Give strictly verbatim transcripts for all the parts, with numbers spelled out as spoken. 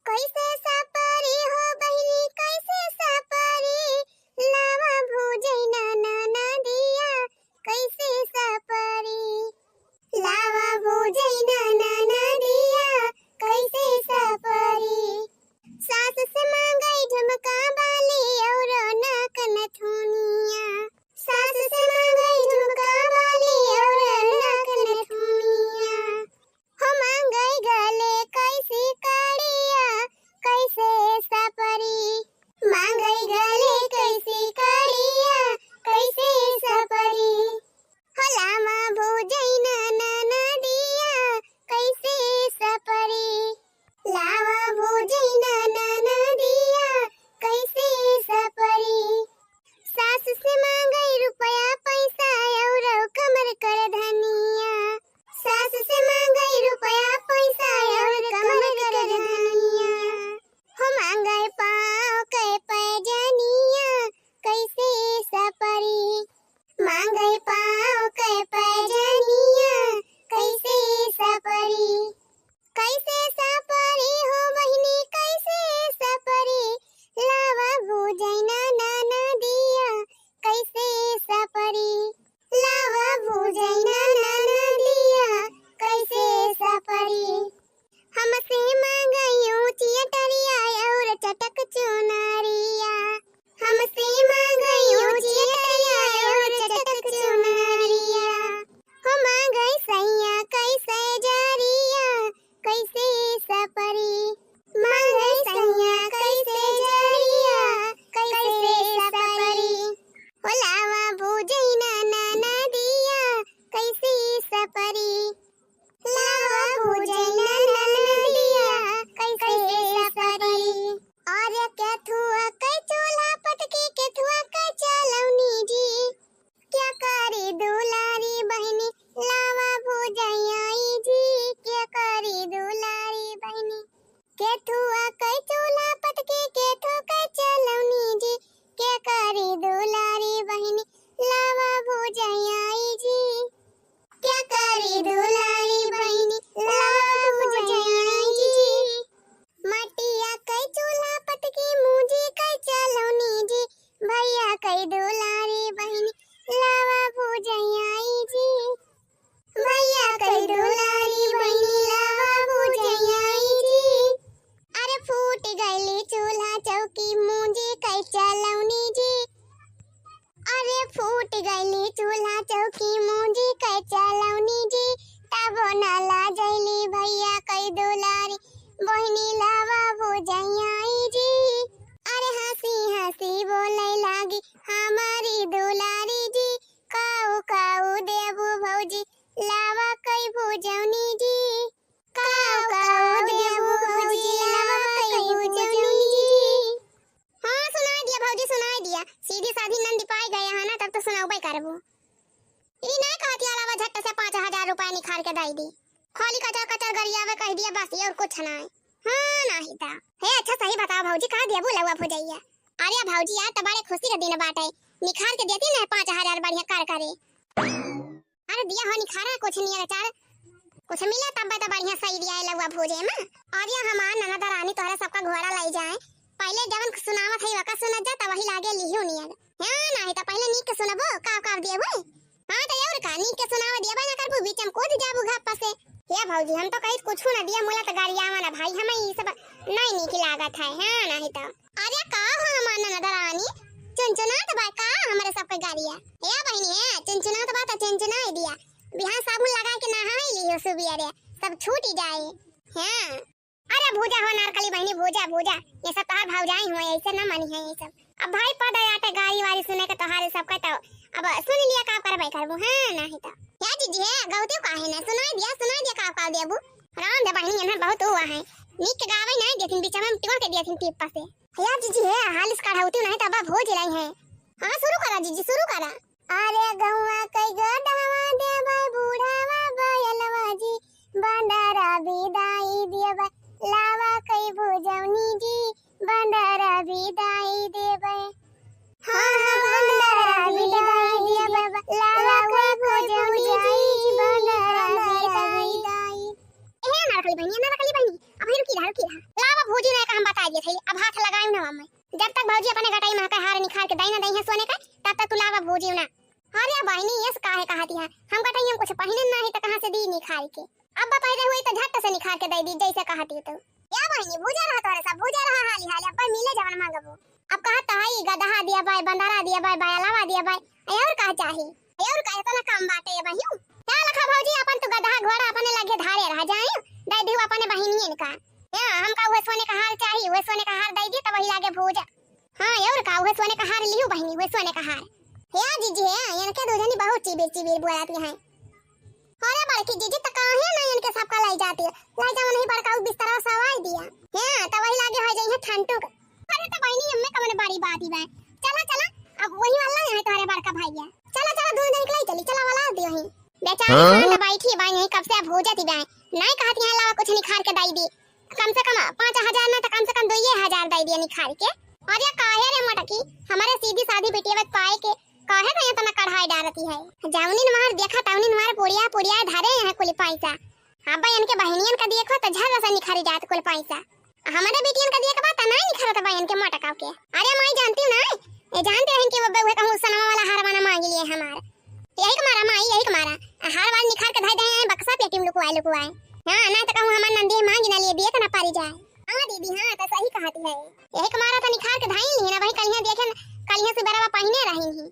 कैसे सपरी हो बहिनी, कैसे सपरी? लावा भुजैना ननदिया, कैसे सपरी? लावा भुजैना ननदिया, कैसे सपरी? सास से मांगै झुमका बाली और नाक नथुनिया। सास से मांगै झुमका बाली और नाक नथुनिया। हो मांगै गले कैसी कड़िया, कैसे सपरी? मांगै गले कैसी कड़िया, कैसे सपरी? हो लावा भुजैना ननदिया, कैसे सपरी? लावा भुजैना ननदिया, कैसे सपरी? सास से मांगै रुपया पैसा और कमर कर धनिया। सास से मांगै रुपया पैसा और कमर कर धनिया। हो मांगै पाँव के पैजनिया, कैसे सपरी? मांगै पाँव के पैजनिया, कैसे सपरी? कैसे सपरी हो बहिनी, कैसे सपरी? लावा भुजैना ननदिया, कैसे सपरी? लावा भुजैना ननदिया, कैसे सपरी? हमसे मांगै ऊंची अटरिया और चटक चुनरिया। हमसे मांगै ऊंची अटरिया और चटक चुनरिया। हो मांगै सैया कैसे जरिया, कैसे सपरी? मांगै सैया कैसे जरिया, कैसे सपरी? हो लावा भुजैना ननदिया, कैसे सपरी? लावा भुजैना ननदिया, कैसे सपरी? और केथुआ कै चूल्हा पटकी, केथुआ कै चलौनी जी। क्या करी दुलारी बहिनी, लावा भुजैया जी। क्या करी दुलारी बहिनी, केथुआ कै चूल्हा पटकी, केथु कै चलौनी जी। क्या करी दुलारी बहिनी, लावा भुजैया जी। क्या करी दुलारी बहिनी, लावा भुजैया जी। मटिया कै चूल्हा पटकी, मूंजी कै चलौनी जी। भैया कै दुलारी बहिनी, लावा भुजैया जी। भैया कै दुलारी बहिनी, लावा भुजैया जी। अरे फूट गइली चूल्हा चौकी, मूंजी कै चलौनी जी। अरे फूट गइली चूल्हा चौकी, मूंजी कै चलौनी जी। तबो ना लाजैली भैया कै दुलारी बहिनी, लावा भुजैया जी। अरे हंसी हंसी बोलै लागी हमारी दुलारी जी। काऊ काऊ देबू भौजी, लावा कै भुजौनी जी। काऊ काऊ देबू भौजी, लावा कै भुजौनी जी। हाँ, सुनाई दिया भौजी, सुनाई दिया। सीधी साधी नंदी पाई गए हैं ना, तब तो सुनाउबै करबू। ई नाहीं कहतिया लावा झट से पाँच हजार रुपया निखार के दइ दी। खाली कचर कचर गरियावे कहि दिया बस, और कुछ नाहीं। हाँ, नाहीं त। हे अच्छा सही बतावा भौजी, का देबू लउवा भुजैया? अरे भौजी, आज त बड़े खुशी के दिन बाटे, निखार के देती ना पाँच हजार बढ़िया कर करे। अरे दिया हो निखारा, कुछ नियर चार कुछ मिला तब त बढ़िया सही दिया है लउवा भुजे में। अरे हमार ननद रानी तोहरा सबका घोड़ा लइ जाए, पहिले जवन सुनावत है वका सुनत जा, त वही लागे लिहू नियर। हाँ, नाहीं त पहिले नीक के सुनबो, का का देबू? हाँ, त और का, नीक के सुनावा दिया, बना करबू, बीच में कूद जाबू घप्पा से। हे भौजी, हम तो कहीं कुछ ना दिया, मुला त गरियावा ना भाई, हमें ई सब नहीं नीक लागत है। हाँ, नाहीं त। अरे का हो हमार ननद रानी, चुनचुनात बा का हमरे सबके गरिया? हे बहिनी, हे, चुनचुनात बा त चुनचुनाई दिया। बिहान साबुन लगा के नहाई लियो सुबियरे, सब छूट जाए। हाँ। अरे भूजा हो नारकली बहिनी, भूजा, भूजा। ये सब तोहार भौजाई हुए, ऐसे ना मनी है ये सब। अब भाई पद आटे गारी वारी सुने के तोहारे सबका तो अब सुन लिया, का करबै करबू, हाँ, नाहीं तो। हे जीजी, हे, गौते काहे ना, सुनाई दिया, सुनाई दिया, का, का देबू? राम दे बहिनी, इन्हें बहुत हुआ है। नीक के गावे नाहीं देथिन, बीच में टिकोड़ के देथिन टीप से। हे जीजी, हे, हाल इस कढ़ौती नाहीं तो अब भोज लाई है। हाँ, शुरू करा जीजी, शुरू करा। अरे गौवा कई गो डहवा देबै, बूढ़ावा बयलवा जी, बंदरा बिदाई देबै, लावा कई भुजौनी जी, बंदरा बिदाई देबै। हाँ, हाँ, बंदरा बिदाई देबै, लावा कई भुजौनी जी, बंदरा बिदाई। ए, ना रखली बहिनी, ना रखली बहिनी, अब रुकी रहा, रुकी रहा। लावा भौजी ना का हम बताइ दिए थे, अब हाथ लगाइउ ना मम्मी। जब तक भौजी अपने गटई मा कै हार निखार के दइ ना दइहैं सोने कै, तब तक तू लावा भौजी ना। अरे बहिनी, यस काहे कहती है? हम गटई मा कुछ पहिने नाही त कहाँ से दी निखार के? अब पहिरे हुई त झट से निखार के दइ दी, जइसे कहती तू। या बहिनी, भूजा रहा तोरे सब, भूजा रहा हाली हाली, अब मिले जवन मांगबू। अब कहत है, गदहा दिया बाय, बंदरा दिया बाय, बयलावा दिया बाय, अउर का चाही? अउर का इतना काम बाटे ये बहिनी? का लखा भौजी, अपन तू गदहा घोड़ा अपने लगे धारे रह जाए, दइ दिहु अपने बहिनियन का। या, हमका उहे सोने का हार चाही, उहे सोने का हार दइ दी, तब वही लागे भूजा। हाँ, अउर का, उहे सोने का हार लिहु बहिनी, उहे सोने का हार। या जीजी, या, इनके दू जनी बहुत चिबिर चिबिर बोलत हैं। अरे बड़की जीजी, त काहे ना इनके सबका लाई जाती है? लाई जाओ नहीं बड़का, उ बिस्तरा सवाई दिया। हाँ, त वही लागे हो जाई है ठंटू का। अरे त बहिनी, एम्मे कवन बड़ी बात ही बा। चला, चला, अब वही वाला है तुम्हारे बड़का भैया। चला, चला, दू जनी के लाई चली, चला वाला दियो ही। बेचारी हाँ? खान बैठी बा यहीं, कब से अब हो जाती बा। नहीं कहती है लावा कुछ निखार के दइ दी। कम से कम पाँच हजार ना त कम से कम दुइये हजार दइ दिया निखार के। अरे काहे रे मोटकी, हमारे सीधी सादी बिटिया बत पाए के काहे का इतना कढ़ाई डारती है? जौनिन मार देखा तौनिन मार पुड़िया पुड़िया धरे हैं कुल पैसा। अब इनके बहिनियन का देखो त झर से निखरी जात कुल पैसा। हमारे बिटियन का देखबा त नहीं निखरत बा इनके मोटकाऊ के। अरे माई जानती हूँ ना, ये जानते हैं कि वो बउहे कहूँ सनवा वाला हार वाना मांग लिए हमार। यही के मारा माई, यही के मारा। हार वार निखार के धइ दे हैं, बक्सा पेटी में लुकवाए, लुकवाए। हाँ, ना त कहूँ हमार नंदी मांगी ना लिए, दिए के ना पारी जाए। हाँ दीदी, हाँ, त सही कहती है। यही के मारा त निखार के धइ ली ना, वही कलिया देखे, कलिया से बराबर पहिने रही ही।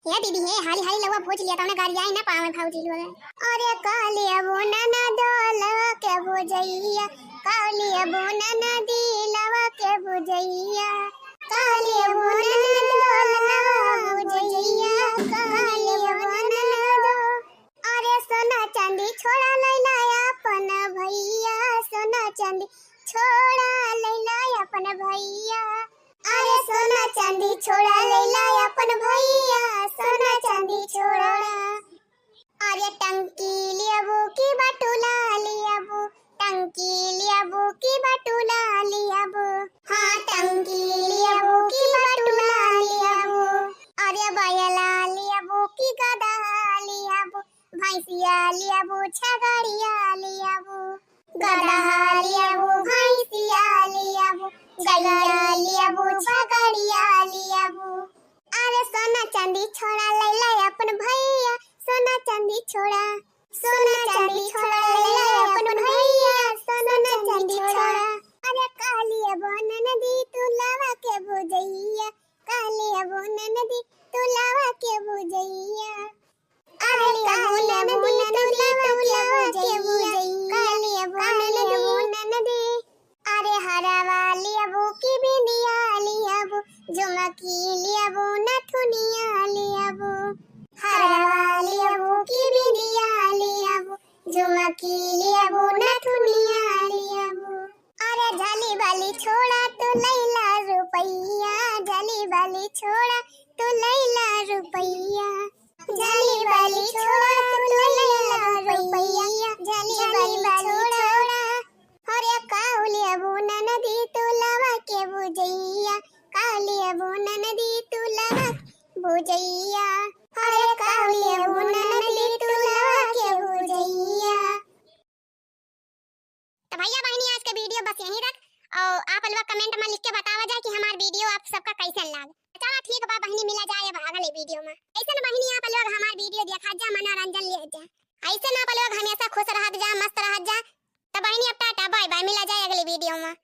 हे दीदी, हे हाली हाली लउवा भूज लिया, तउने गाड़ी आई ना पावे भौजी लोग। अरे काली अबू ननदो लवा के भुजैया, काली अबू ननदी लवा के भुजैया, काली अबू ननदो लवा भुजैया, काली अबू ननदो। अरे सोना चांदी छोड़ा लैला अपन भैया, सोना चांदी छोड़ा लैला अपन भैया। अरे सोना चांदी छोड़ा लैला अपन भैया, सोना चांदी छोड़ा। अरे टंकी लियाबू की बटुला लियाबू, टंकी लियाबू की बटुला लियाबू। हाँ, टंकी लियाबू की बटुला लियाबू। अरे बयला लियाबू की गदहा लियाबू, भैंसिया लियाबू, छगड़िया लियाबू। गदहा लियाबू, भैंसिया लियाबू, गैया लियाबू, छगड़िया लियाबू। अरे सोना चांदी छोड़ा लैला अपन भैया, सोना चांदी छोड़ा, सोना चांदी छोड़ा लैला अपन भैया, सोना चांदी छोड़ा। अरे काली अबू ननदी तू लवा के भुजैया, काली अबू ननदी तू लवा के भुजैया। अरे काली अबू ननदी तू लवा के भुजैया, काली अबू ननदी। अरे हरवा लियाबू की बिंदिया लियाबू, झुमकी लियाबू, नथुनिया लियाबू। हरवा लियाबू की बिंदिया लियाबू, झुमकी लियाबू, नथुनिया लियाबू। अरे झाली बाली छोड़ा तू लैला रुपैया, झाली बाली छोड़ा तू लैला रुपैया। झाली बाली छोड़ा तू लैला रुपैया, झाली बाली छोड़ा। अरे काली अबू ननदी तू लवा के भुजैया, काली अबू ननदी तू लवा के भुजैया। अरे काली अबू ननदी तू लवा के भुजैया। तो भैया बहिनी, आज के video बस यहीं तक। और आप लोग comment में लिख के बतावा जाए कि हमार video आप सबका कैसन लाग। चला ठीक बा बहिनी, मिला जाए अब अगले video में। ऐसन बहिनी आप लोग हमार video देखा जा, मनोरंजन ले जा। ऐसन आप लोग हमेशा खुश रहत जा, मस्त रहत जा। तो बहिनी अब टाटा bye bye, मिला जाए अगले video में।